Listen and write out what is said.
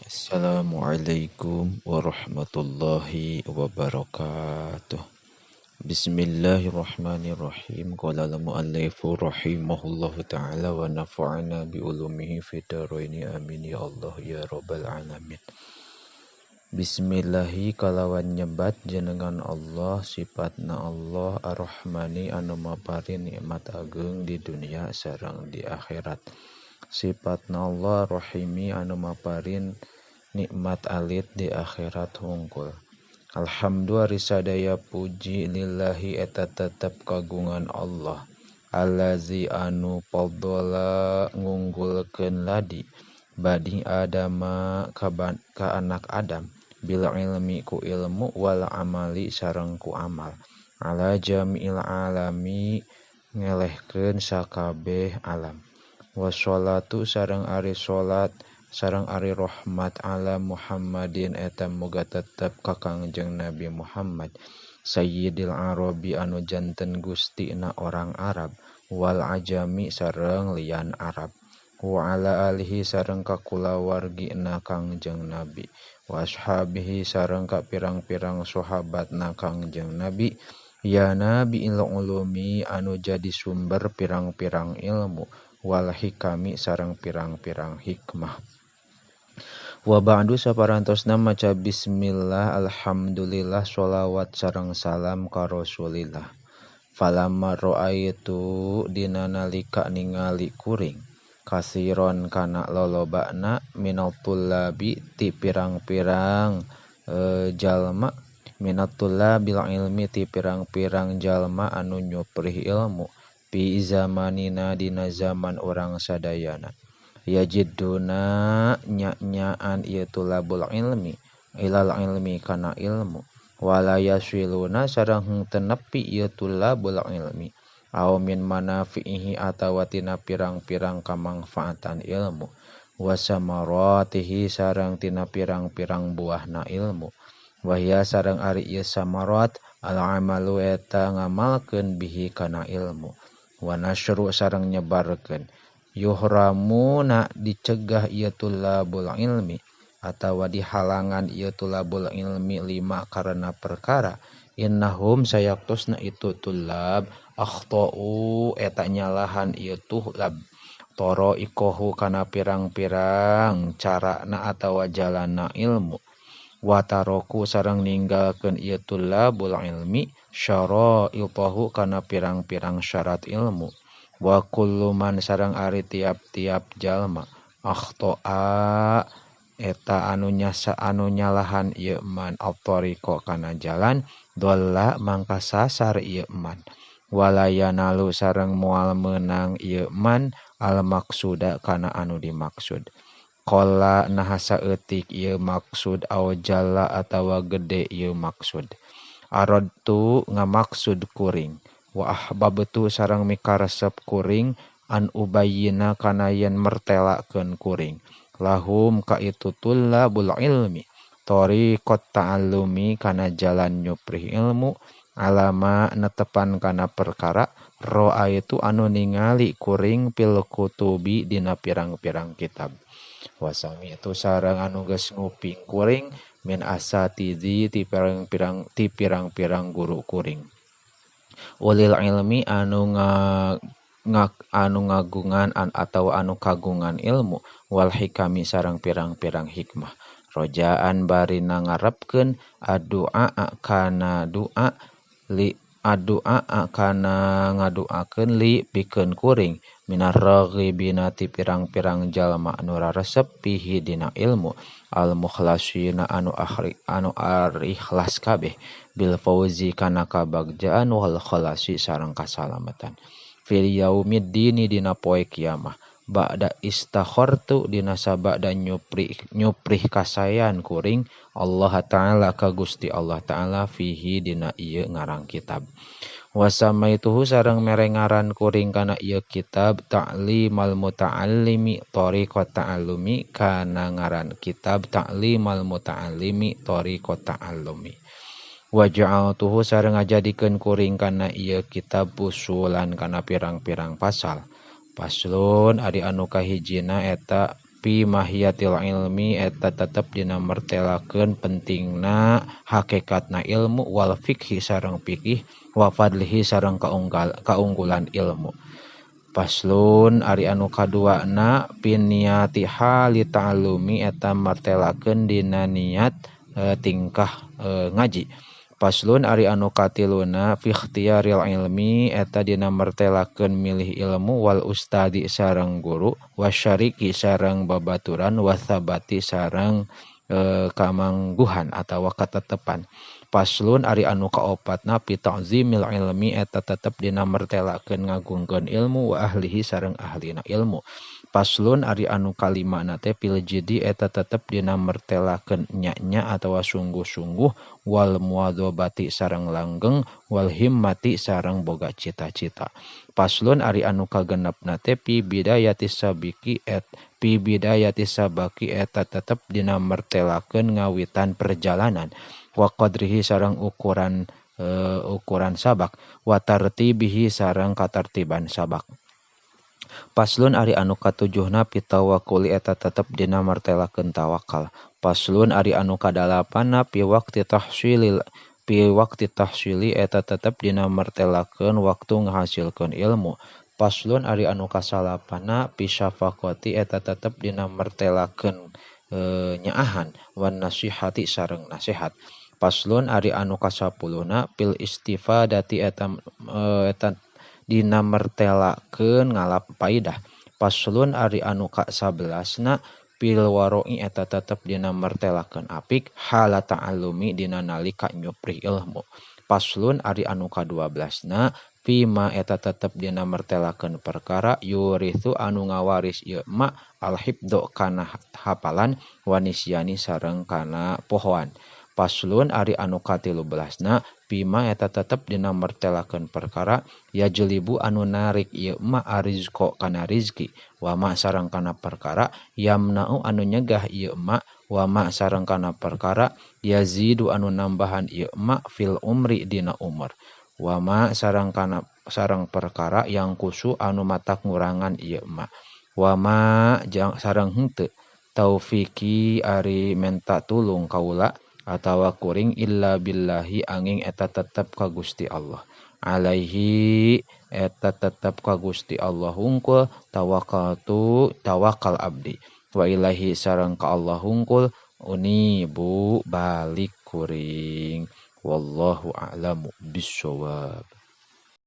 Assalamualaikum warahmatullahi wabarakatuh. Bismillahirrahmanirrahim. Qala al-muallifu rahimahullahu ta'ala wa nafa'ana bi ulumihi fid dharaini amin ya Allah ya rabbal alamin. Bismillahi kalawan nyebat jenengan Allah sifatna Allah ar-Rahmani anu mapari nikmat agung di dunia sareng di akhirat. Sifatna Allah Rahimi anu maparin nikmat alit di akhirat hungkul. Alhamdulillah sadaya puji lillahi eta tetep kagungan Allah. Allazi anu fadhala ngunggulkeun ladi badi adama ka anak Adam bil ilmi ku ilmu wal amali sareng ku amal. Ala jami'il alami ngelehkeun sakabeh alam. Wassalatu sareng ari salat sareng ari rahmat ala Muhammadin eta muga tetep ka Kangjeng Nabi Muhammad Sayyidil Arabi anu janten gustina orang Arab wal ajami sareng lian Arab wa ala alihi sareng ka kulawargina Kangjeng Nabi wa ashabihi sareng ka pirang-pirang sahabatna Kangjeng Nabi ya nabi ulumi anu jadi sumber pirang-pirang ilmu wal hikami sareng pirang-pirang hikmah. Wa ba'du saparantosna maca bismillah alhamdulillah sholawat sareng salam ka Rasulillah. Falamma ra'aitu dina nalika ningali kuring kasiron kana lolobana minat tullabi ti pirang-pirang jalma minat tullabil ilmi ti pirang-pirang jalma anu nyuprih ilmu pi zamanina dina zaman urang sadayana yajidduna nya-nyaan ieu tulabul ilmi ilal ilmi kana ilmu wala yasiluna sareng henteu nepi ieu tulabul ilmi aw min manafi'ihi atawa tina pirang-pirang kamangfaatan ilmu wasamaratihi sareng tina pirang-pirang buahna ilmu wahya sareng ari ieu samarat al amalu eta ngamalkeun bihi kana ilmu wa nasyru sareng nyebarkeun yuhramuna dicegah ieu tulabul ilmi atawa dihalangan ieu tulabul ilmi lima karena perkara innahum sayaktosna itu tulab akhtau eta nyalahan ieu tulab toro ikohu kana pirang-pirang carana atawa jalana ilmu wataroku sareng ninggalkeun ieu tulabul ilmi syara'itahu kana pirang-pirang syarat ilmu wa kullu man sareng ari tiap-tiap jalma akhtoa eta anu nyasa anu nyalahan ieu man at-tariqa kana jalan dhalla mangka sasar ieu man wala yanalu sareng moal meunang ieu man al maksuda kana anu dimaksud. Qala naha saeutik ieu maksud aw jalla atawa gede ieu maksud. Aradtu ngamaksud kuring wa ahbabtu sareng mikaresep kuring an ubayyina kana yen mertelakeun kuring lahum ka itu tullabul ilmi tariqat ta'allumi kana jalan nyuprih ilmu alama netepan kana perkara ra'aitu anu ningali kuring fil kutubi dina pirang-pirang kitab. Wasami itu sareng anu geus nguping kuring min asatizi ti pirang-pirang guru kuring ulil ilmi anu anu ngagungan atawa anu kagungan ilmu wal hikami sareng pirang-pirang hikmah rojaan bari ngarepkeun addu'a kana du'a li addu'a kana ngaduakeun li pikeun kuring minar raghibina ti pirang-pirang jalma anu raresep pihi dina ilmu al mukhlasina anu akhri anu ikhlas kabeh bil fauzi kana kabagjaan wal khalasi sareng kasalamatan fil yaumiddini dina poe kiamah ba'da istakhartu dina sabada nyuprih kasayan kuring Allah ta'ala ka Gusti Allah ta'ala fihi dina ieu ngarang kitab. Wasamaituhu sareng mere ngaran kuring kana ieu kitab ta'limal muta'allimi tariqat ta'allumi kana ngaran kitab ta'limal muta'allimi tariqat ta'allumi. Wa ja'altuhu sareng ngajadikeun kuring kana ieu kitab usulan kana pirang-pirang pasal. Paslon ari anu kahijina eta Fi mahiyatil ilmi eta tetep dina mertelakeun pentingna hakikatna ilmu wal fikhi sareng fikih wa fadlihi sareng kaunggulan ilmu. Paslon ari anu kaduana pinniati hali ta'allumi eta martelakeun dina niat tingkah ngaji. Paslon ari anu katiluna fi ikhtiyaril ilmi eta dina martelakeun milih ilmu wal ustadi sareng guru wasyariki sareng babaturan wasabati sareng kamangguhan atawa katetepan. Paslon ari anu kaopatna fi ta'zimil ilmi eta tetep dina martelakeun ngagungkeun ilmu wa ahlihi sareng ahlina ilmu. Paslon ari anu kalimana teh fil jiddi eta tetep dina martelakeun nya-nya atawa sungguh-sungguh wal muadzabati sareng langgeng wal himmati sareng boga cita-cita. Paslon ari anu kagenepna teh fi bidayati sabiki et fi bidayati sabaki eta tetep dina martelakeun ngawitan perjalanan wa qadrihi sareng ukuran ukuran sabak wa tartibihi sareng katartiban sabak. Paslon ari anu katujuhna pitawakuli eta tetep dina martelakeun tawakal. Paslon ari anu kadalapanna fi waqti tahsilil fi waqti tahsili eta tetep dina martelakeun waktu ngahasilkeun ilmu. Paslon ari anu kasalapanna fi syafaqati eta tetep dina martelakeun nyaahan wan nasihati sareng nasihat. Paslon ari anu kasapuluhna fil istifadati eta eta dina martelakeun ngalap paidah. Paslon ari anu ka-11na fil waroi eta tetep dina martelakeun apik hala ta'allumi dina nalika nyuprih ilmu. Paslon ari anu ka-12na fima eta tetep dina martelakeun perkara yurithu anu ngawaris ieu ma al-hifdzu kana hapalan wanisyani sareng kana pohoan. Paslon ari anu ka-13na fima eta tetep dina martelakeun perkara yajlibu anu narik ieu ma arizqo kana rizki wa ma sareng kana perkara yamna'u anu nyegah ieu ma wa ma sareng kana perkara yazidu anu nambahan ieu ma fil umri dina umur wa ma sareng kana sareng perkara yang kusu anu matak ngurangan ieu ma wa ma sareng henteu taufiki ari menta tulung kaula atawa kuring illa billahi angin eta tetep ka Gusti Allah. Alaihi eta tetep ka Gusti Allah hungkul tawakkaltu tawakal abdi wa ilahi sareng ka Allah hungkul unibu balik kuring. Wallahu a'lamu bissawab.